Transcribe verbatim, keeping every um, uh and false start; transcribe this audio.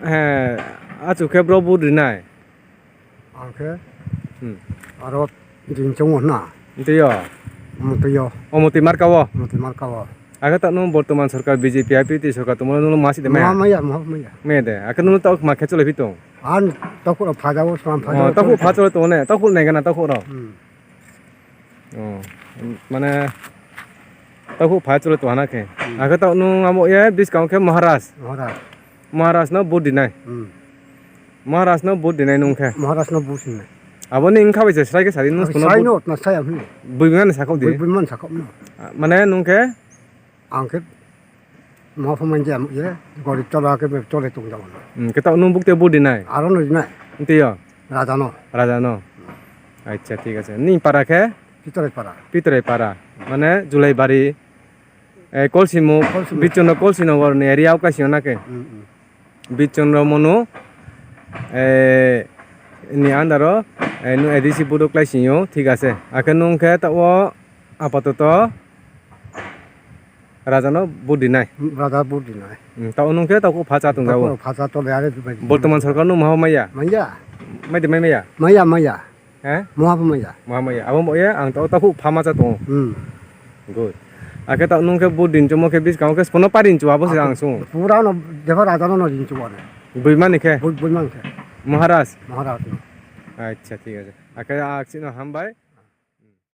he, achu khe bro vote rinai. Ang khe Hmm. aro rinchongo hwna. Twiyo. Omo twiyo. Omo twi marka o. Omo twi marka o. Akhe ta nung bortoman sorkar B J P I P T sorkar tongmani nung ma sidi Moha maya. Maya, moha maya. Maya de. Akhe nung ta ma khe chole pitong. An takhuk rok phajago, slam Oh, phajago. Takhuk pha chole tongo ne. Takhuk nai gana takhuk rok. Hmm. Oh, mane takhuk pha chole tongo na khe. Hmm. Akhe ta nung amo ye biskang khe Maharaj. Maharaj. Maharaj no vote dinai. Hmm. Maharaj no vote dinai nung khe. Maharaj no vote dinai. Abo ni wngkha bai se srai khe sari nung Abi sano sai vote no, na sai am hini. Bui mani sakok di. Bui, bui man sakok no. Mane nung khe? Ang khe mo pho man jam ye, gorib tola khe be chole tong jao no. Hmm, khe ta nung bukte vote dinai. Aro no dinai. Ntiyo. Raja no. Raja no. Acha, thik ase. Ni para khe? Pitore para. Pitore para. Mane Julaibari. Eh, Kolsimo, Kolsimo. Bichondro Kolsinagar ni area o kaising na khe? Mm, mm. Bichondro Monu, eh, ni under o, eh, nung A D C vote o klai sing o, thik ase. Akhe nung khe ta o apatoto Raja no vote dinai. Mm, Raja vote dinai. Mm, ta o nung khe ta o pha cha tong jao. Pha cha to le are. Bortoman sorkar no maha maya? Maya. Mai de mai maya? Maya, maya. He? Moha pho maya. Moha maya. Abo mo ye ang ta, takhuk pha ma cha tongo. Hmm. Good. Akhe ta nung khe bu din chomo khe bis kamo khe spono parin chu abo se ang sung. Pura no defa raja no din chu ane. Bui mani khe? Bui, bui man khe. Maharaj. Maharaj no. Acha, thik ase. Akhe aksi no hambai.